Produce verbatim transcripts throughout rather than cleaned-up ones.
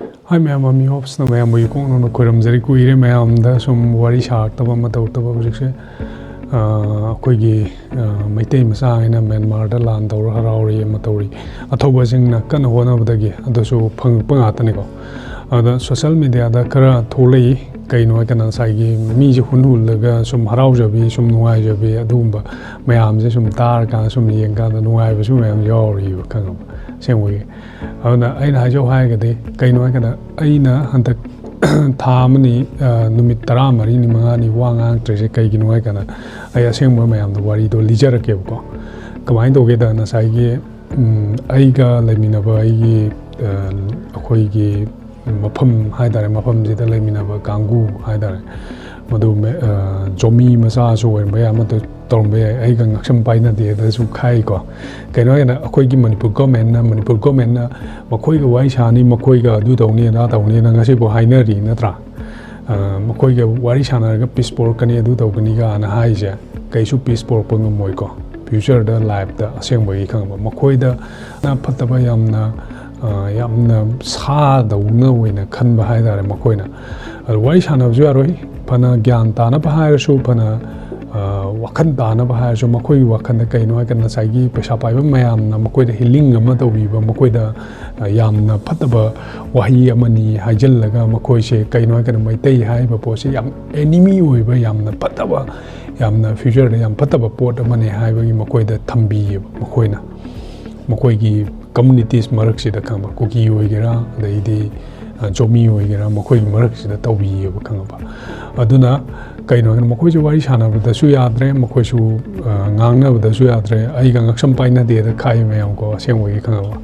ꯍꯥꯏ ꯃꯌꯥꯝ, ꯑꯃꯤ ꯍꯣꯞꯁꯅ ꯃꯌꯥꯝꯕꯨ ꯏꯀꯣꯛ ꯅꯧꯅ ꯈꯣꯏꯔꯝꯖꯔꯤ꯫ ꯀꯨꯏꯔꯦ ꯃꯌꯥꯝꯗ ꯁꯨꯝ ꯋꯥꯔꯤ ꯁꯥꯔꯛꯇꯕ ꯑꯃ ꯇꯧꯔꯛꯇꯕ꯫ ꯍꯧꯖꯤꯛꯁꯦ ꯑ, ꯑꯩꯈꯣꯏꯒꯤ ꯑ, ꯃꯩꯇꯩ ꯃꯆꯥ ꯍꯥꯏꯅ ꯃ꯭ꯌꯥꯟꯃꯥꯔꯗ ꯂꯥꯟ ꯇꯧꯔ ꯍꯔꯥꯎꯔꯤ ꯑꯃ ꯇꯧꯔꯤ, ꯑꯊꯧꯕꯁꯤꯡꯅ ꯀꯟꯅ ꯍꯣꯠꯅꯕꯗꯒꯤ ꯑꯗꯨꯁꯨ ꯐꯪꯉꯛꯄ ꯉꯥꯛꯇꯅꯤꯀꯣ꯫ ꯑꯗ ꯁꯣꯁꯦꯜ ꯃꯦꯗꯤꯌꯥꯗ ꯈꯔ ꯊꯣꯛꯂꯛꯏ꯫ ꯀꯩꯅꯣ ꯍꯥꯏ ꯀꯥꯟꯗ ꯉꯁꯥꯏꯒꯤ ꯃꯤꯁꯦ ꯍꯨꯟ ꯍꯨꯜꯂꯒ ꯁꯨꯝ ꯍꯔꯥꯎꯖꯕꯤ, ꯁꯨꯝ ꯅꯨꯡꯉꯥꯏꯖꯕꯤ, ꯑꯗꯨꯒꯨꯝꯕ ꯃꯌꯥꯝꯁꯦ ꯁꯨꯝ ꯇꯥꯔꯀꯥꯟꯗ, ꯁꯨꯝ ꯌꯦꯡꯀꯥꯟꯗ ꯅꯨꯡꯉꯥꯏꯕꯁꯨ ꯃꯌꯥꯝ ꯌꯥꯎꯔꯤꯕ, ꯈꯪꯉꯕ? ꯑꯁꯦꯡꯕꯒꯤ꯫ ꯑꯗꯨꯅ ꯑꯩꯅ ꯍꯥꯏꯖꯧ ꯍꯥꯏꯔꯒꯗꯤ, ꯀꯩꯅꯣ ꯍꯥꯏ ꯀꯥꯟꯗ, ꯑꯩꯅ ꯍꯟꯗꯛ ꯊꯥ ꯑꯃꯅꯤ, ꯑ, ꯅꯨꯃꯤꯠ ꯇꯔꯥꯃꯔꯤꯅꯤ, ꯃꯉꯥꯅꯤ ꯋꯥ ꯉꯥꯡꯉꯛꯇ꯭ꯔꯤꯁꯦ ꯀꯩꯒꯤꯅꯣ ꯍꯥꯏ ꯀꯥꯟꯗ, ꯑꯩ ꯑꯁꯦꯡꯕ ꯃꯌꯥꯝꯗꯣ ꯋꯥꯔꯤꯗꯣ ꯂꯤꯖꯔꯛꯀꯦꯕꯀꯣ꯫ ꯀꯃꯥꯏꯅ ꯇꯧꯒꯦꯗ, ꯉꯁꯥꯏꯒꯤ, ꯎꯝ, ꯑꯩꯒ ꯂꯩꯃꯤꯟꯅꯕ ꯑꯩꯒꯤ, ꯑ, ꯑꯩꯈꯣꯏꯒꯤ ꯃꯐꯝ ꯍꯥꯏ ꯇꯥꯔꯦ, ꯃꯐꯝꯁꯤꯗ ꯂꯩꯃꯤꯟꯅꯕ ꯀꯥꯡꯕꯨ ꯍꯥꯏ ꯇꯥꯔꯦ, ꯃꯗꯨ ꯃꯦ-, ꯑ, ꯖꯣꯃꯤ ꯃꯆꯥꯁꯨ ꯑꯣꯏꯔꯝꯕ ꯌꯥꯏ, ꯑꯃꯠꯇ ꯇꯧꯔꯝꯕ ꯌꯥꯏ, ꯑꯩꯒ ꯉꯛꯁꯝ ꯄꯥꯏꯅꯗꯦꯗꯁꯨ ꯈꯥꯏꯀꯣ꯫ ꯀꯩꯅꯣ ꯍꯥꯏꯅ ꯑꯩꯈꯣꯏꯒꯤ ꯃꯅꯤꯄꯨꯔ ꯒꯣꯔꯃꯦꯟꯅ, ꯃꯅꯤꯄꯨꯔ ꯒꯣꯔꯃꯦꯟꯅ ꯃꯈꯣꯏꯒ ꯋꯥꯔꯤ ꯁꯥꯅꯤ, ꯃꯈꯣꯏꯒ ꯑꯗꯨ ꯇꯧꯅꯤ, ꯑꯗꯥ ꯇꯧꯅꯤꯅ ꯉꯁꯤꯐꯥꯎ ꯍꯥꯏꯅꯔꯤ ꯅꯠꯇ꯭ꯔꯥ? ꯑ, ꯃꯈꯣꯏꯒ ꯋꯥꯔꯤ ꯁꯥꯟꯅꯔꯒ ꯄꯤꯁ ꯄꯣꯔꯛꯀꯅꯤ, ꯑꯗꯨ ꯇꯧꯒꯅꯤꯒꯅ ꯍꯥꯏꯁꯦ ꯀꯩꯁꯨ ꯄꯤꯁ ꯄꯣꯔꯛꯄ ꯉꯝꯃꯣꯏꯀꯣ, ꯐ꯭ꯌꯨꯆꯔꯗ, ꯂꯥꯏꯐꯇ꯫ ꯑꯁꯦꯡꯕꯒꯤ ꯈꯪꯕ, ꯃꯈꯣꯏꯗ ꯐꯠꯇꯕ ꯌꯥꯝꯅ, ꯑ, ꯌꯥꯝꯅ ꯁꯥꯗꯧꯅ ꯑꯣꯏꯅ ꯈꯟꯕ ꯍꯥꯏ ꯇꯥꯔꯦ ꯃꯈꯣꯏꯅ꯫ ꯑꯗꯨ ꯋꯥꯔꯤ ꯁꯥꯟꯅꯕꯁꯨ ꯌꯥꯔꯣꯏ, ꯐꯅ ꯒ꯭ꯌꯥꯟ ꯇꯥꯅꯕ ꯍꯥꯏꯔꯁꯨ, ꯐꯅ, ꯑ, ꯋꯥꯈꯜ ꯇꯥꯅꯕ ꯍꯥꯏꯔꯁꯨ, ꯃꯈꯣꯏꯒꯤ ꯋꯥꯈꯜꯗ ꯀꯩꯅꯣ ꯍꯥꯏ ꯀꯥꯟꯗ ꯉꯁꯥꯏꯒꯤ ꯄꯩꯁꯥ ꯄꯥꯏꯕ ꯃꯌꯥꯝꯅ ꯃꯈꯣꯏꯗ ꯍꯤꯂꯤꯡ ꯑꯃ ꯇꯧꯕꯤꯕ, ꯃꯈꯣꯏꯗ, ꯑ, ꯌꯥꯝꯅ ꯐꯠꯇꯕ ꯋꯥꯍꯩ ꯑꯃꯅꯤ ꯍꯥꯏꯖꯤꯜꯂꯒ, ꯃꯈꯣꯏꯁꯦ ꯀꯩꯅꯣ ꯍꯥꯏ ꯀꯥꯟꯗ ꯃꯩꯇꯩ ꯍꯥꯏꯔꯤꯕ ꯄꯣꯠꯁꯦ ꯌꯥꯝ ꯑꯦꯅꯤꯃꯤ ꯑꯣꯏꯕ, ꯌꯥꯝꯅ ꯐꯠꯇꯕ, ꯌꯥꯝꯅ ꯐ꯭ꯌꯨꯆꯔꯗ ꯌꯥꯝ ꯐꯠꯇꯕ ꯄꯣꯠ ꯑꯃꯅꯤ ꯍꯥꯏꯕꯒꯤ ꯃꯈꯣꯏꯗ ꯊꯝꯕꯤꯌꯦꯕ ꯃꯈꯣꯏꯅ꯫ ꯃꯈꯣꯏꯒꯤ ꯀꯝꯃꯨꯅꯤꯇꯤꯁ ꯃꯔꯛꯁꯤꯗ, ꯈꯪꯕ, ꯀꯨꯀꯤ ꯑꯣꯏꯒꯦꯔꯥ, ꯑꯗꯩꯗꯤ, ꯑ, ꯖꯣꯃꯤ ꯑꯣꯏꯒꯦꯔꯥ, ꯃꯈꯣꯏꯒꯤ ꯃꯔꯛꯁꯤꯗ ꯇꯧꯕꯤꯌꯦꯕ, ꯈꯪꯉꯕ? ꯑꯗꯨꯅ ꯀꯩꯅꯣ ꯍꯥꯏꯅ ꯃꯈꯣꯏꯁꯨ ꯋꯥꯔꯤ ꯁꯥꯟꯅꯕꯗꯁꯨ ꯌꯥꯗ꯭ꯔꯦ, ꯃꯈꯣꯏꯁꯨ, ꯑ, ꯉꯥꯡꯅꯕꯗꯁꯨ ꯌꯥꯗ꯭ꯔꯦ, ꯑꯩꯒ ꯉꯛꯁꯝ ꯄꯥꯏꯅꯗꯦꯗ ꯈꯥꯏ ꯃꯌꯥꯝꯀꯣ, ꯑꯁꯦꯡꯕꯒꯤ, ꯈꯪꯉꯕ?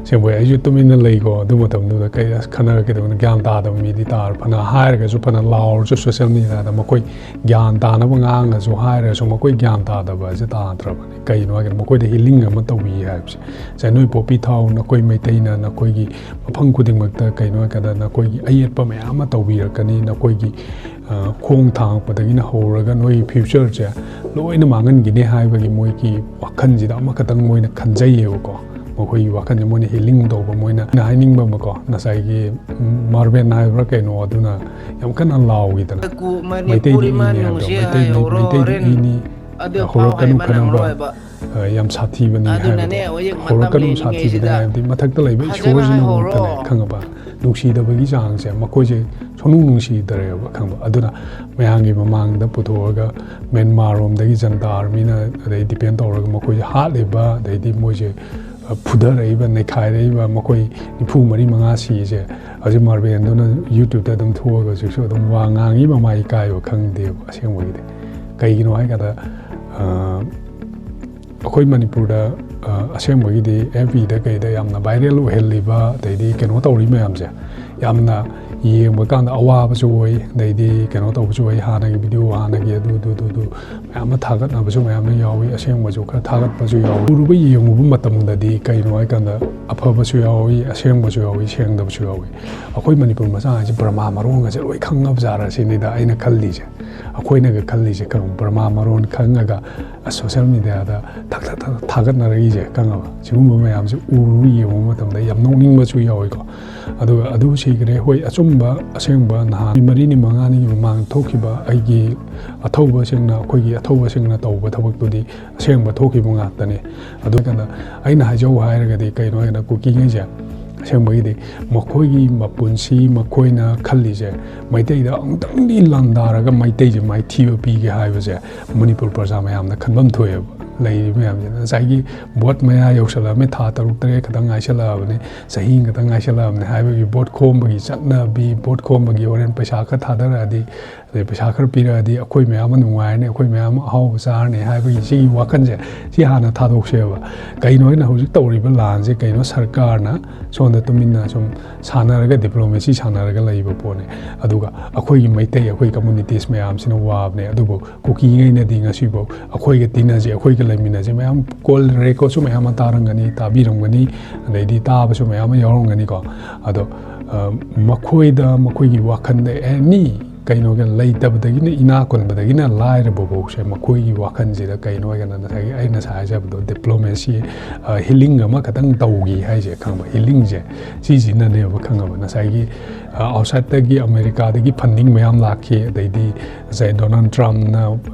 ꯑꯁꯦꯡꯕꯒꯤ ꯑꯩꯁꯨ ꯇꯨꯃꯤꯟꯅ ꯂꯩꯀꯣ꯫ ꯑꯗꯨ ꯃꯇꯝꯗꯨꯗ ꯀꯩ, ꯑꯁ, ꯈꯟꯅꯔꯒ ꯀꯩꯗꯧꯕꯅꯣ, ꯒ꯭ꯌꯥꯟ ꯇꯥꯗꯕ ꯃꯤꯗꯤ ꯇꯥꯔ, ꯐꯅ ꯍꯥꯏꯔꯒꯁꯨ, ꯐꯅ ꯂꯥꯎꯔꯁꯨ, ꯁꯣꯁꯦꯜ ꯃꯦꯗꯤꯌꯥꯗ ꯃꯈꯣꯏ ꯒ꯭ꯌꯥꯟ ꯇꯥꯅꯕ ꯉꯥꯡꯉꯁꯨ, ꯍꯥꯏꯔꯁꯨ, ꯃꯈꯣꯏ ꯒ꯭ꯌꯥꯟ ꯇꯥꯗꯕ ꯑꯁꯤ ꯇꯥꯗ꯭ꯔꯕꯅꯤ꯫ ꯀꯩꯒꯤꯅꯣ ꯍꯥꯏꯔꯒꯗꯤ ꯃꯈꯣꯏꯗ ꯍꯤꯂꯤꯡ ꯑꯃ ꯇꯧꯕꯤ ꯍꯥꯏꯕꯁꯦ꯫ ꯉꯁꯥꯏ ꯅꯣꯏ ꯄꯣꯄꯤ ꯊꯥꯎ, ꯅꯈꯣꯏ ꯃꯩꯇꯩꯅ ꯅꯈꯣꯏꯒꯤ ꯃꯐꯝ ꯈꯨꯗꯤꯡꯃꯛꯇ ꯀꯩꯅꯣ ꯍꯥꯏꯔꯀꯥꯟꯗ ꯅꯈꯣꯏꯒꯤ ꯑꯌꯦꯠꯄ ꯃꯌꯥꯝ ꯑꯃ ꯇꯧꯕꯤꯔꯛꯀꯅꯤ, ꯅꯈꯣꯏꯒꯤ, ꯑ, ꯈꯣꯡ ꯊꯥꯡꯉꯛꯄꯗꯒꯤꯅ ꯍꯧꯔꯒ ꯅꯣꯏꯒꯤ ꯐ꯭ꯌꯨꯆꯔꯁꯦ ꯂꯣꯏꯅ ꯃꯥꯡꯍꯟꯈꯤꯅꯤ ꯍꯥꯏꯕꯒꯤ ꯃꯣꯏꯒꯤ ꯋꯥꯈꯜꯁꯤꯗ ꯑꯃꯈꯛꯇꯪ ꯃꯣꯏꯅ ꯈꯟꯖꯩꯌꯦꯕꯀꯣ꯫ ꯃꯈꯣꯏꯒꯤ ꯋꯥꯈꯜꯁꯦ ꯃꯣꯏꯅ ꯍꯤꯂꯤꯡ ꯇꯧꯕ, ꯃꯣꯏꯅ, ꯑꯩꯅ ꯍꯥꯏꯅꯤꯡꯕ ꯑꯃꯀꯣ, ꯉꯁꯥꯏꯒꯤ ꯃꯥꯔꯕꯦꯟ ꯍꯥꯏꯕ꯭ꯔꯥ ꯀꯩꯅꯣ, ꯑꯗꯨꯅ ꯌꯥꯝ ꯀꯟꯅ ꯂꯥꯎꯈꯤꯗꯅ, ꯃꯩꯇꯩꯗꯤ ꯏꯅꯦ ꯍꯥꯏꯕꯗꯣ, ꯃꯩꯇꯩꯗꯤ, ꯃꯩꯇꯩꯗꯤ ꯏꯅꯤ, ꯍꯧꯔꯛꯀꯅꯨ ꯈꯟꯅꯕ, ꯑ, ꯌꯥꯝ ꯁꯥꯊꯤꯕꯅꯤ ꯍꯥꯏꯕꯗꯣ, ꯍꯧꯔꯛꯀꯅꯨ ꯁꯥꯊꯤꯕꯅꯤ ꯍꯥꯏꯕꯗꯤ ꯃꯊꯛꯇ ꯂꯩꯕ ꯏꯁꯣꯔꯁꯤꯅꯐꯥꯎꯗꯅꯦ ꯈꯪꯉꯕ, ꯅꯨꯡꯁꯤꯗꯕꯒꯤ ꯆꯥꯡꯁꯦ ꯃꯈꯣꯏꯁꯦ ꯁꯣꯅꯨꯡ ꯅꯨꯡꯁꯤꯗ꯭ꯔꯦꯕ ꯈꯪꯉꯕ, ꯑꯗꯨꯅ ꯃꯌꯥꯝꯒꯤ ꯃꯃꯥꯡꯗ ꯄꯨꯊꯣꯛꯑꯒ ꯃꯌꯥꯝꯒꯤ ꯃꯃꯥꯡꯗ ꯄꯨꯊꯣꯛꯑꯒ ꯃ꯭ꯌꯥꯟꯃꯥꯔ ꯔꯣꯝꯗꯒꯤ ꯖꯟꯇꯥ ꯑꯥꯔꯃꯤꯅ ꯑꯗꯩ ꯗꯤꯄꯦꯟ ꯇꯧꯔꯒ ꯃꯈꯣꯏꯁꯦ ꯍꯥꯠꯂꯤꯕ, ꯑꯗꯩꯗꯤ ꯃꯣꯏꯁꯦ, ꯑ, ꯐꯨꯊꯔꯛꯏꯕ, ꯅꯩꯈꯥꯏꯔꯛꯏꯕ ꯃꯈꯣꯏ ꯅꯤꯐꯨ ꯃꯔꯤ ꯃꯉꯥ ꯁꯤꯁꯦ ꯍꯧꯖꯤꯛ ꯃꯥꯔꯕꯦꯟꯗꯨꯅ YouTube-ꯇ ꯑꯗꯨꯝ ꯊꯣꯛꯑꯒ ꯍꯧꯖꯤꯛꯁꯨ ꯑꯗꯨꯝ ꯋꯥ ꯉꯥꯡꯉꯤ, ꯃꯃꯥ ꯏꯀꯥꯏꯕ ꯈꯪꯗꯦꯕ ꯑꯁꯦꯡꯕꯒꯤꯗꯤ꯫ ꯀꯩꯒꯤꯅꯣ ꯍꯥꯏꯀꯥꯟꯗ, ꯑ, ꯑꯩꯈꯣꯏ ꯃꯅꯤꯄꯨꯔꯗ, ꯑ, ꯑꯁꯦꯡꯕꯒꯤꯗꯤ FB-ꯗ ꯀꯩꯗ ꯌꯥꯝꯅ viral ꯑꯣꯏꯍꯜꯂꯤꯕ, ꯑꯗꯩꯗꯤ ꯀꯩꯅꯣ ꯇꯧꯔꯤ ꯃꯌꯥꯝꯁꯦ, ꯌꯥꯝꯅ ꯌꯦꯡꯕ ꯀꯥꯟꯗ ꯑꯋꯥꯕꯁꯨ ꯑꯣꯏ, ꯑꯗꯩꯗꯤ ꯀꯩꯅꯣ ꯇꯧꯕꯁꯨ ꯑꯣꯏ, ꯍꯥꯟꯅꯒꯤ video, ꯍꯥꯟꯅꯒꯤ ꯑꯗꯨ, ꯑꯗꯨ, ꯑꯗꯨ, ꯑꯗꯨ ꯃꯌꯥꯝ ꯑꯃ ꯊꯥꯒꯠꯅꯕꯁꯨ ꯃꯌꯥꯝ ꯑꯃ ꯌꯥꯎꯏ, ꯑꯁꯦꯡꯕꯁꯨ ꯈꯔ ꯊꯥꯒꯠꯄꯁꯨ ꯌꯥꯎꯏ꯫ ꯎꯔꯨꯕ ꯌꯦꯡꯉꯨꯕ ꯃꯇꯝꯗꯗꯤ ꯀꯩꯅꯣ ꯍꯥꯏꯀꯥꯟꯗ ꯑꯐꯕꯁꯨ ꯌꯥꯎꯏ, ꯑꯁꯦꯡꯕꯁꯨ ꯌꯥꯎꯏ, ꯁꯦꯡꯗꯕꯁꯨ ꯌꯥꯎꯏ꯫ ꯑꯩꯈꯣꯏ ꯃꯅꯤꯄꯨꯔ ꯃꯆꯥ ꯍꯥꯏꯁꯦ ꯕ꯭ꯔꯍꯃꯥ ꯃꯔꯣꯟꯒꯁꯦ ꯂꯣꯏ ꯈꯪꯉꯕ ꯖꯥꯠꯔ ꯁꯤꯅꯤꯗ ꯑꯩꯅ ꯈꯜꯂꯤꯁꯦ꯫ ꯑꯩꯈꯣꯏꯅꯒ ꯈꯜꯂꯤꯁꯦ ꯈꯪ-, ꯕ꯭ꯔꯍꯃꯥ ꯃꯔꯣꯟ ꯈꯪꯉꯒ ꯑ, social media-ꯗ ꯊꯛ ꯊꯛ ꯊꯛ ꯊꯥꯒꯠꯅꯔꯛꯏꯁꯦ ꯈꯪꯉꯕ? ꯁꯤꯒꯨꯝꯕ ꯃꯌꯥꯝꯁꯦ ꯎꯔꯨ ꯌꯦꯡꯉꯨꯕ ꯃꯇꯝꯗ ꯌꯥꯝ ꯅꯣꯛꯅꯤꯡꯕꯁꯨ ꯌꯥꯎꯏꯀꯣ꯫ ꯑꯗꯨꯒ ꯑꯗꯨ ꯁꯤꯈ꯭ꯔꯦ꯫ ꯍꯣꯏ, ꯑꯆꯨꯝꯕ ꯑꯁꯦꯡꯕ ꯅꯍꯥꯟ ꯅꯨꯃꯤꯠ ꯃꯔꯤꯅꯤ ꯃꯉꯥꯅꯤꯒꯤ ꯃꯃꯥꯡ ꯊꯣꯛꯈꯤꯕ ꯑꯩꯒꯤ ꯑꯊꯧꯕꯁꯤꯡꯅ, ꯑꯩꯈꯣꯏꯒꯤ ꯑꯊꯧꯕꯁꯤꯡꯅ ꯇꯧꯕ ꯊꯕꯛꯇꯨꯗꯤ ꯑꯁꯦꯡꯕ ꯊꯣꯛꯈꯤꯕ ꯉꯥꯛꯇꯅꯦ꯫ ꯑꯗꯨ ꯀꯥꯟꯗ ꯑꯩꯅ ꯍꯥꯏꯖꯧ ꯍꯥꯏꯔꯒꯗꯤ ꯀꯩꯅꯣ ꯍꯥꯏꯅ ꯀꯨꯀꯤꯉꯩꯁꯦ ꯑꯁꯦꯡꯕꯒꯤꯗꯤ ꯃꯈꯣꯏꯒꯤ ꯃꯄꯨꯟꯁꯤ, ꯃꯈꯣꯏꯅ ꯈꯜꯂꯤꯁꯦ ꯃꯩꯇꯩꯗ ꯑꯃꯨꯛꯇꯪꯗꯤ ꯂꯥꯟꯗꯥꯔꯒ ꯃꯩꯇꯩꯁꯦ ꯃꯥꯏꯊꯤꯕ ꯄꯤꯒꯦ ꯍꯥꯏꯕꯁꯦ ꯃꯅꯤꯄꯨꯔ ꯄ꯭ꯔꯖꯥ ꯃꯌꯥꯝꯅ ꯈꯟꯐꯝ ꯊꯣꯛꯑꯦꯕ꯫ ꯂꯩꯔꯤꯕ ꯃꯌꯥꯝꯁꯤꯅ ꯉꯁꯥꯏꯒꯤ vote ꯃꯌꯥ ꯌꯧꯁꯜꯂꯛꯑꯕꯅꯤ, ꯊꯥ ꯇꯔꯨꯛ ꯇꯔꯦꯠ ꯈꯛꯇꯪ ꯉꯥꯏꯁꯜꯂꯛꯑꯕꯅꯤ, ꯆꯍꯤ ꯈꯛꯇꯪ ꯉꯥꯏꯁꯜꯂꯛꯑꯕꯅꯤ ꯍꯥꯏꯕꯒꯤ vote ꯈꯣꯝꯕꯒꯤ ꯆꯠꯅꯕꯤ, vote ꯈꯣꯝꯕꯒꯤ ꯍꯣꯔꯦꯟ ꯄꯩꯁꯥ ꯈꯔ ꯊꯥꯗꯔꯛꯑꯗꯤ, ꯑꯗꯩ ꯄꯩꯁꯥ ꯈꯔ ꯄꯤꯔꯛꯑꯗꯤ ꯑꯩꯈꯣꯏ ꯃꯌꯥꯝ ꯑꯃ ꯅꯨꯡꯉꯥꯏꯔꯅꯤ, ꯑꯩꯈꯣꯏ ꯃꯌꯥꯝ ꯑꯃ ꯑꯍꯥꯎꯕ ꯆꯥꯔꯅꯤ ꯍꯥꯏꯕꯒꯤ ꯁꯤꯒꯤ ꯋꯥꯈꯜꯁꯦ ꯁꯤ ꯍꯥꯟꯅ ꯊꯥꯗꯣꯛꯁꯦꯕ꯫ ꯀꯩꯅꯣ ꯍꯥꯏꯅ ꯍꯧꯖꯤꯛ ꯇꯧꯔꯤꯕ ꯂꯥꯟꯁꯦ ꯀꯩꯅꯣ, ꯁꯔꯀꯥꯔꯅ ꯁꯣꯝꯗ ꯇꯨꯃꯤꯟꯅ ꯁꯨꯝ ꯁꯥꯟꯅꯔꯒ, diplomacy ꯁꯥꯟꯅꯔꯒ ꯂꯩꯕ ꯄꯣꯠꯅꯤ꯫ ꯑꯗꯨꯒ ꯑꯩꯈꯣꯏꯒꯤ ꯃꯩꯇꯩ, ꯑꯩꯈꯣꯏ communities ꯃꯌꯥꯝꯁꯤꯅ ꯋꯥꯕꯅꯦ꯫ ꯑꯗꯨꯕꯨ ꯀꯨꯀꯤꯉꯩꯅꯗꯤ ꯉꯁꯤꯐꯥꯎ ꯑꯩꯈꯣꯏꯒ ꯇꯤꯟꯅꯁꯤ, ꯑꯩꯈꯣꯏꯒ ꯂꯩꯃꯤꯟꯅꯁꯤ, ꯃꯌꯥꯝ call record-ꯁꯨ ꯃꯌꯥꯝ ꯑꯃ ꯇꯥꯔꯝꯒꯅꯤ, ꯇꯥꯕꯤꯔꯝꯒꯅꯤ, ꯑꯗꯩꯗꯤ ꯇꯥꯕꯁꯨ ꯃꯌꯥꯝ ꯑꯃ ꯌꯥꯎꯔꯝꯒꯅꯤꯀꯣ꯫ ꯑꯗꯣ, ꯑ, ꯃꯈꯣꯏꯗ, ꯃꯈꯣꯏꯒꯤ ꯋꯥꯈꯜꯗ any ꯀꯩꯅꯣꯒ ꯂꯩꯇꯕꯗꯒꯤꯅ ꯏꯅꯥ ꯈꯨꯟꯕꯗꯒꯤꯅ ꯂꯥꯏꯔꯕ ꯐꯥꯎꯁꯦ ꯃꯈꯣꯏꯒꯤ ꯋꯥꯈꯜꯁꯤꯗ ꯀꯩꯅꯣ ꯍꯥꯏꯒꯅ ꯉꯁꯥꯏꯒꯤ ꯑꯩꯅ ꯉꯁꯥꯏ ꯍꯥꯏꯖꯕꯗꯣ ꯗꯤꯄ꯭ꯂꯣꯃꯦꯁꯤ ꯍꯤꯂꯤꯡ ꯑꯃꯈꯛꯇꯪ ꯇꯧꯈꯤ ꯍꯥꯏꯁꯦ ꯈꯪꯕ ꯍꯤꯂꯤꯡꯁꯦ ꯁꯤꯁꯤꯅꯅꯦꯕ ꯈꯪꯉꯕ ꯉꯁꯥꯏꯒꯤ ꯑꯥꯎꯠꯁꯥꯏꯠꯇꯒꯤ ꯑꯃꯦꯔꯤꯀꯥꯗꯒꯤ ꯐꯟꯗꯤꯡ ꯃꯌꯥꯝ ꯂꯥꯛꯈꯤ ꯑꯗꯩꯗꯤ ꯉꯁꯥꯏ ꯗꯣꯅꯥꯜ ꯇ꯭ꯔꯝꯞꯅ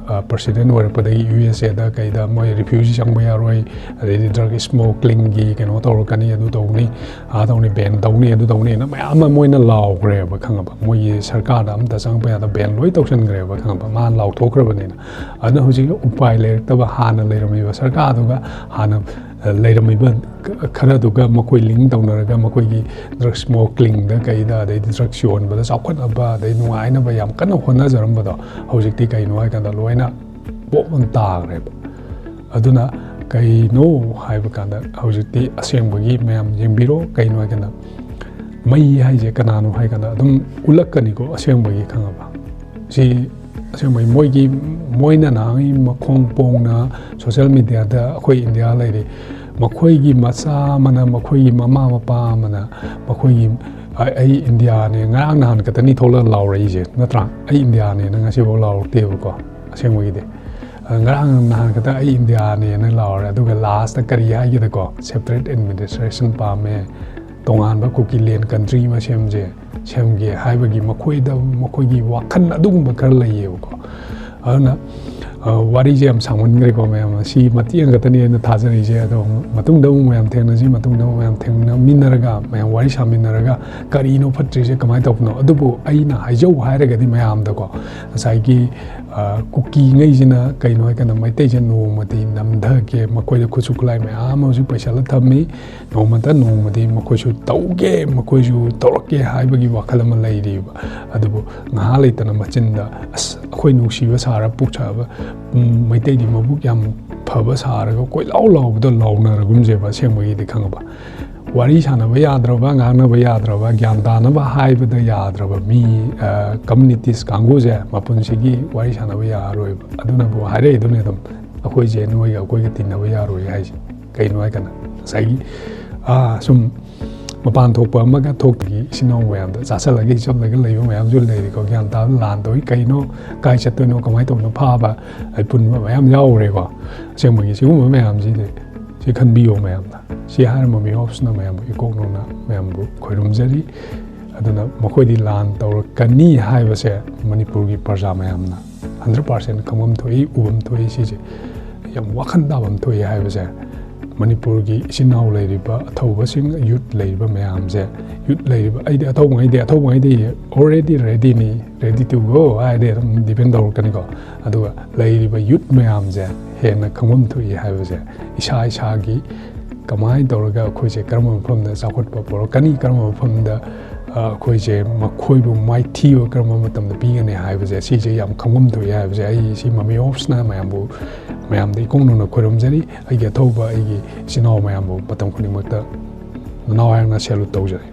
ꯄ꯭ꯔꯁꯤꯗꯦꯟ ꯑꯣꯏꯔꯛꯄꯗꯒꯤ ꯌꯨ ꯑꯦꯁ ꯑꯦꯗ ꯀꯩꯗ ꯃꯣꯏ ꯔꯤꯐ꯭ꯌꯨꯖꯤ ꯆꯪꯕ ꯌꯥꯔꯣꯏ ꯑꯗꯩꯗꯤ ꯗ꯭ꯔꯒ ꯁ꯭ꯃꯣꯒ꯭ꯂꯤꯡꯒꯤ ꯀꯩꯅꯣ ꯇꯧꯔꯛꯀꯅꯤ ꯑꯗꯨ ꯇꯧꯅꯤ ꯑꯥ ꯇꯧꯅꯤ ꯕꯦꯟ ꯇꯧꯅꯤ ꯑꯗꯨ ꯇꯧꯅꯤꯅ ꯃꯌꯥꯝ ꯑꯃ ꯃꯣꯏꯅ ꯂꯥꯎꯈ꯭ꯔꯦꯕ ꯈꯪꯉꯕ ꯃꯣꯏꯒꯤ ꯁꯔꯀꯥꯔꯗ ꯑꯝꯇ ꯆꯪꯉꯛꯄ ꯌꯥꯗ ꯕꯦꯟ ꯂꯣꯏ ꯇꯧꯁꯟꯈ꯭ꯔꯦꯕ ꯈꯪꯉꯕ ꯃꯥꯅ ꯂꯥꯎꯊꯣꯛꯈ꯭ꯔꯕꯅꯤꯅ ꯑꯗꯨꯅ ꯍꯧꯖꯤꯛ ꯎꯄꯥꯏ ꯂꯩꯔꯛꯇꯕ ꯍꯥꯟꯅ ꯂꯩꯔꯝꯃꯤꯕ ꯁꯔꯀꯥꯔꯗꯨꯒ ꯍꯥꯟꯅ ꯂꯩꯔꯝꯃꯤꯕ ꯈꯔꯗꯨꯒ ꯃꯈꯣꯏ ꯂꯤꯡ ꯇꯧꯅꯔꯒ ꯃꯈꯣꯏꯒꯤ ꯗ꯭ꯔꯒ ꯁ꯭ꯃꯣꯒ꯭ꯂꯤꯡꯗ ꯀꯩꯗ ꯑꯗꯩꯗꯤ ꯗ꯭ꯔꯒ ꯌꯣꯟꯕꯗ ꯆꯥꯎꯈꯠꯅꯕ ꯑꯗꯩ ꯅꯨꯡꯉꯥꯏꯅꯕ ꯌꯥꯝ ꯀꯟꯅ ꯍꯣꯠꯅꯖꯔꯝꯕꯗꯣ ꯍꯧꯖꯤꯛꯇꯤ ꯀꯩꯅꯣ ꯍꯥꯏꯀꯥꯟꯗ ꯂꯣꯏꯅ ꯄꯣꯞ ꯑꯃ ꯇꯥꯈ꯭ꯔꯦꯕ ꯑꯗꯨꯅ ꯀꯩꯅꯣ ꯍꯥꯏꯕ ꯀꯥꯟꯗ ꯍꯧꯖꯤꯛꯇꯤ ꯑꯁꯦꯡꯕꯒꯤ ꯃꯌꯥꯝ ꯌꯦꯡꯕꯤꯔꯣ ꯀꯩꯅꯣ ꯍꯥꯏ ꯀꯥꯟꯗ ꯃꯩ ꯍꯥꯏꯁꯦ ꯀꯅꯥꯅꯣ ꯍꯥꯏ ꯀꯥꯟꯗ ꯑꯗꯨꯝ ꯎꯠꯂꯛꯀꯅꯤꯀꯣ ꯑꯁꯦꯡꯕꯒꯤ ꯈꯪꯉꯕ ꯁꯤ ꯑꯁꯦꯡꯕꯒꯤ ꯃꯣꯏꯒꯤ ꯃꯣꯏꯅ ꯅꯍꯥꯟꯒꯤ ꯃꯈꯣꯡ ꯄꯣꯡꯅ ꯁꯣꯁꯦꯜ ꯃꯦꯗꯤꯌꯥꯗ ꯑꯩꯈꯣꯏ ꯏꯟꯗꯤꯌꯥ ꯂꯩꯔꯤ ꯃꯈꯣꯏꯒꯤ ꯃꯆꯥ ꯑꯃꯅ ꯃꯈꯣꯏꯒꯤ ꯃꯃꯥ ꯃꯄꯥ ꯑꯃꯅ ꯃꯈꯣꯏꯒꯤ ꯑꯩ ꯏꯟꯗꯤꯌꯥꯅꯦ ꯉꯔꯥꯡ ꯅꯍꯥꯟ ꯈꯛꯇꯅꯤ ꯊꯣꯛꯂꯒ ꯂꯥꯎꯔꯛꯏꯁꯦ ꯅꯠꯇ꯭ꯔꯥ ꯑꯩ ꯏꯟꯗꯤꯌꯥꯅꯦꯅ ꯉꯁꯤꯐꯥꯎ ꯂꯥꯎꯔꯛꯇꯦꯕꯀꯣ ꯑꯁꯦꯡꯕꯒꯤꯗꯤ ꯉꯔꯥꯡ ꯅꯍꯥꯟ ꯈꯛꯇ ꯑꯩ ꯏꯟꯗꯤꯌꯥꯅꯦꯅ ꯂꯥꯎꯔꯦ ꯑꯗꯨꯒ ꯂꯥꯁꯇ ꯀꯔꯤ ꯍꯥꯏꯒꯦꯗꯀꯣ ꯁꯦꯄꯔꯦꯠ ꯑꯦꯗꯃꯤꯅꯤꯁꯇ꯭ꯔꯦꯁꯟ ꯄꯥꯝꯃꯦ ꯇꯣꯉꯥꯟꯕ ꯀꯨꯀꯤ ꯂꯦꯟ ꯀꯟꯇ꯭ꯔꯤ ꯑꯃ ꯁꯦꯝꯁꯦ ꯁꯦꯝꯒꯦ ꯍꯥꯏꯕꯒꯤ ꯃꯈꯣꯏꯗ ꯃꯈꯣꯏꯒꯤ ꯋꯥꯈꯜ ꯑꯗꯨꯒꯨꯝꯕ ꯈꯔ ꯂꯩꯌꯦꯕꯀꯣ ꯑꯗꯨꯅ ꯋꯥꯔꯤꯁꯦ ꯌꯥꯝ ꯁꯥꯡꯃꯟꯈ꯭ꯔꯦꯀꯣ ꯃꯌꯥꯝ ꯁꯤ ꯃꯇꯦꯛ ꯑꯃꯈꯛꯇꯅꯤ ꯑꯩꯅ ꯊꯥꯖꯔꯛꯏꯁꯦ ꯑꯗꯣ ꯃꯇꯨꯡꯗ ꯑꯃꯨꯛ ꯃꯌꯥꯝ ꯊꯦꯡꯅꯁꯤ ꯃꯇꯨꯡꯗ ꯑꯃꯨꯛ ꯃꯌꯥꯝ ꯊꯦꯡꯅꯃꯤꯟꯅꯔꯒ ꯃꯌꯥꯝ ꯋꯥꯔꯤ ꯁꯥꯃꯤꯟꯅꯔꯒ ꯀꯔꯤꯅꯣ ꯐꯠꯇ꯭ꯔꯤꯁꯦ ꯀꯃꯥꯏꯅ ꯇꯧꯕꯅꯣ ꯑꯗꯨꯕꯨ ꯑꯩꯅ ꯍꯥꯏꯖꯧ ꯍꯥꯏꯔꯒꯗꯤ ꯃꯌꯥꯝꯗꯀꯣ ꯉꯁꯥꯏꯒꯤ ꯀꯨꯀꯤꯉꯩꯁꯤꯅ ꯀꯩꯅꯣ ꯍꯥꯏꯀꯥꯟꯗ ꯃꯩꯇꯩꯁꯦ ꯅꯣꯡꯃꯗꯤ ꯅꯝꯊꯒꯦ ꯃꯈꯣꯏꯗ ꯈꯨꯠꯁꯨ ꯈꯨꯠꯂꯥꯏ ꯃꯌꯥꯝ ꯑꯃꯁꯨ ꯄꯩꯁꯜꯂ ꯊꯝꯃꯤ ꯅꯣꯡꯃꯇ ꯅꯣꯡꯃꯗꯤ ꯃꯈꯣꯏꯁꯨ ꯇꯧꯒꯦ ꯃꯈꯣꯏꯁꯨ ꯇꯧꯔꯛꯀꯦ ꯍꯥꯏꯕꯒꯤ ꯋꯥꯈꯜ ꯑꯃ ꯂꯩꯔꯤꯕ ꯑꯗꯨꯕꯨ ꯉꯥꯏꯍꯥꯛ ꯂꯩꯇꯅ ꯃꯆꯤꯟꯗ ꯑꯁ ꯑꯩꯈꯣꯏ ꯅꯨꯡꯁꯤꯕ ꯁꯥꯔ ꯄꯨꯛ ꯁꯥꯕ ꯃꯩꯇꯩꯗꯤ ꯃꯕꯨꯛ ꯌꯥꯝ ꯐꯕ ꯁꯥꯔꯒ ꯀꯣꯏꯂꯥꯎ ꯂꯥꯎꯕꯗꯣ ꯂꯥꯎꯅꯔꯒꯨꯝꯁꯦꯕ ꯑꯁꯦꯡꯕꯒꯤꯗꯤ ꯈꯪꯉꯕ ꯋꯥꯔꯤ ꯁꯥꯟꯅꯕ ꯌꯥꯗ꯭ꯔꯕ ꯉꯥꯡꯅꯕ ꯌꯥꯗ꯭ꯔꯕ ꯒ꯭ꯌꯥꯟ ꯇꯥꯅꯕ ꯍꯥꯏꯕꯗ ꯌꯥꯗ꯭ꯔꯕ ꯃꯤ ꯀꯝꯃꯨꯅꯤꯇꯤꯁ ꯀꯥꯡꯕꯨꯁꯦ ꯃꯄꯨꯟꯁꯤꯒꯤ ꯋꯥꯔꯤ ꯁꯥꯟꯅꯕ ꯌꯥꯔꯔꯣꯏꯕ ꯑꯗꯨꯅꯕꯨ ꯍꯥꯏꯔꯛꯏꯗꯨꯅꯦ ꯑꯗꯨꯝ ꯑꯩꯈꯣꯏꯁꯦ ꯅꯣꯏꯒ ꯑꯩꯈꯣꯏꯒ ꯇꯤꯟꯅꯕ ꯌꯥꯔꯣꯏ ꯍꯥꯏꯁꯦ ꯀꯩꯅꯣ ꯍꯥꯏ ꯀꯥꯟꯗ ꯉꯁꯥꯏꯒꯤ ꯁꯨꯝ ꯃꯄꯥꯟ ꯊꯣꯛꯄ ꯑꯃꯒ ꯊꯣꯛꯇꯒꯤ ꯏꯆꯤꯟ ꯏꯅꯥꯎ ꯃꯌꯥꯝꯗ ꯆꯥꯁꯤꯜꯂꯒ ꯍꯤꯆꯜꯂꯒ ꯂꯩꯕ ꯃꯌꯥꯝꯁꯨ ꯂꯩꯔꯤꯀꯣ꯫ ꯒ꯭ꯌꯥꯟ ꯇꯥꯕ ꯂꯥꯟ ꯇꯧꯏ, ꯀꯩꯅꯣ, ꯀꯥꯏ ꯆꯠꯇꯣꯏꯅꯣ, ꯀꯃꯥꯏꯅ ꯇꯧꯕꯅꯣ, ꯐꯥꯕ, ꯑꯩ ꯄꯨꯟꯕ ꯃꯌꯥꯝ ꯌꯥꯎꯔꯦꯀꯣ꯫ ꯑꯁꯦꯡꯕꯒꯤ ꯁꯤꯒꯨꯝꯕ ꯃꯌꯥꯝꯁꯤꯗꯤ ꯁꯤ ꯈꯟꯕꯤꯌꯣ ꯃꯌꯥꯝꯅ꯫ ꯁꯤ ꯍꯥꯏꯔꯤꯕ ꯃꯃꯤ ꯑꯣꯐꯁꯅ ꯃꯌꯥꯝꯕꯨ ꯏꯀꯣꯛ ꯅꯧꯅ ꯃꯌꯥꯝꯕꯨ ꯈꯣꯏꯔꯨꯝꯖꯔꯤ꯫ ꯑꯗꯨꯅ ꯃꯈꯣꯏꯗꯤ ꯂꯥꯟ ꯇꯧꯔꯛꯀꯅꯤ ꯍꯥꯏꯕꯁꯦ ꯃꯅꯤꯄꯨꯔꯒꯤ ꯄ꯭ꯔꯖꯥ ꯃꯌꯥꯝꯅ ꯍꯟꯗ꯭ꯔꯦꯠ ꯄꯥꯔꯁꯦꯟ ꯈꯪꯐꯝ ꯊꯣꯛꯏ, ꯎꯐꯝ ꯊꯣꯛꯏ꯫ ꯁꯤꯁꯦ ꯌꯥꯝ ꯋꯥꯈꯜ ꯇꯥꯐꯝ ꯊꯣꯛꯏ ꯍꯥꯏꯕꯁꯦ ꯃꯅꯤꯄꯨꯔꯒꯤ ꯏꯆꯤꯟ ꯏꯅꯥꯎ ꯂꯩꯔꯤꯕ ꯑꯊꯧꯕꯁꯤꯡ, ꯌꯨꯠ ꯂꯩꯔꯤꯕ ꯃꯌꯥꯝꯁꯦ, ꯌꯨꯠ ꯂꯩꯔꯤꯕ, ꯑꯩꯗꯤ ꯑꯊꯧꯕꯉꯩꯗꯤ, ꯑꯊꯧꯕꯉꯩꯗꯤ already readyꯅꯤ, ready to go ꯍꯥꯏꯔꯗꯤ ꯑꯗꯨꯝ depend ꯇꯧꯔꯛꯀꯅꯤꯀꯣ꯫ ꯑꯗꯨꯒ ꯂꯩꯔꯤꯕ ꯌꯨꯠ ꯃꯌꯥꯝꯁꯦ ꯍꯦꯟꯅ ꯈꯪꯐꯝ ꯊꯣꯛꯏ ꯍꯥꯏꯕꯁꯦ, ꯏꯁꯥ ꯏꯁꯥꯒꯤ ꯀꯃꯥꯏꯅ ꯇꯧꯔꯒ ꯑꯩꯈꯣꯏꯁꯦ ꯀꯔꯝꯕ ꯃꯐꯝꯗ ꯆꯥꯎꯈꯠꯄ ꯄꯨꯔꯛꯀꯅꯤ, ꯀꯔꯝꯕ ꯃꯐꯝꯗ, ꯑ, ꯑꯩꯈꯣꯏꯁꯦ ꯃꯈꯣꯏꯕꯨ ꯃꯥꯏꯊꯤꯕ ꯀꯔꯝꯕ ꯃꯇꯝꯗ ꯄꯤꯒꯅꯤ ꯍꯥꯏꯕꯁꯦ, ꯁꯤꯁꯦ ꯌꯥꯝ ꯈꯪꯐꯝ ꯊꯣꯛꯏ ꯍꯥꯏꯕꯁꯦ ꯑꯩ ꯁꯤ ꯃꯃꯤ ꯑꯣꯐꯁꯅ ꯃꯌꯥꯝꯕꯨ, ꯃꯌꯥꯝꯗ ꯏꯀꯣꯛ ꯅꯧꯅ ꯈꯣꯏꯔꯝꯖꯔꯤ꯫ ꯑꯩꯒꯤ ꯑꯊꯧꯕ ꯑꯩꯒꯤ ꯏꯆꯤꯟ ꯏꯅꯥꯎ ꯃꯌꯥꯝꯕꯨ ꯃꯇꯝ ꯈꯨꯗꯤꯡꯃꯛꯇ ꯅꯅꯥꯎ ꯍꯥꯏꯅ salute ꯇꯧꯖꯔꯤ꯫